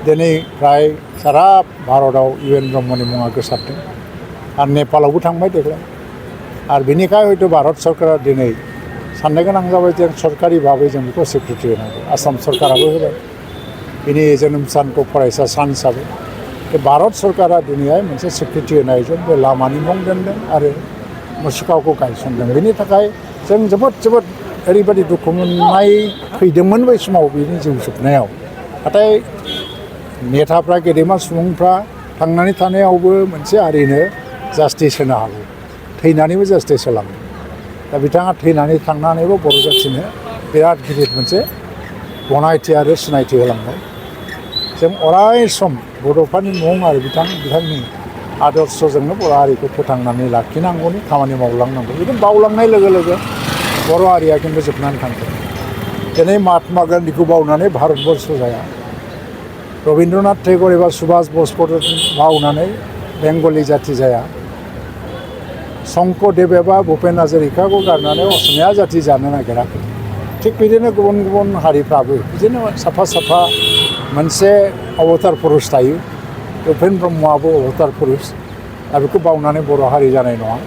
दिनै फ्राय सारा भारताव UN ब्रह्मनि मुङा गोसारदों आरो नेपालावबो थांबाय देग्लाय आरो बेनिखाय हयथ' भारत सरकारा दिनै साननो गोनां जाबाय जों सरकारि भाबै जों बेखौ स्वीकृति होनांगौ आसाम सरकाराबो होबाय बिनि जोनोम सानखौ फरायसा सान हिसाबै भारत सरकारा दिनैहाय मोनसे स्वीकृति होनायजों बे लामानि मुं दोनदों आरो मुसुखाखौ गायसनदों बेनि थाखाय जों जोबोद ओरैबायदि दुखु मोननाय फैदोंमोन बै समाव बिनि जिउ जोबनायाव नाथाय नेताफ्रा गेदेमा सुबुंफ्रा थांनानै थानायावबो मोनसे हारिनो जास्टिस होनो हागौ थैनानैबो जास्टिस होलाङो दा बिथाङा थैनानै थांनानैबो बर' जाथिनो बिराद गिदिर मोनसे गनायथि आरो सिनायथि होलांबाय जों अराय सम बड'फानि मुं आरो बिथांनि आदर्शजोंनो बर' हारिखौ फोथांनानै लाखिनांगौनि खामानि मावलांनांगौ बिदि बावलांनाय लोगो लोगो बर' हारिया खिन्थु जोबनानै थांगोन दिनै महात्मा गान्धीखौ बावनानै भारतबर्ष जाया रबीन्द्रनाथ टेगर एबा सुभाष बसखौ बावनानै बेंगलि जाथि जाया शंकरदेव एबा भुपेन हाजरिकाखौ गारनानै असमिया जाथि जानो नागिराखै थिग बिदिनो गुबुन गुबुन हारिफ्राबो बिदिनो साफा मोनसे अबतार पुरुष थायो उपेन्द्र ब्रह्मआबो अबतार पुरुष दा बेखौ बावनानै बर' हारि जानाय नङा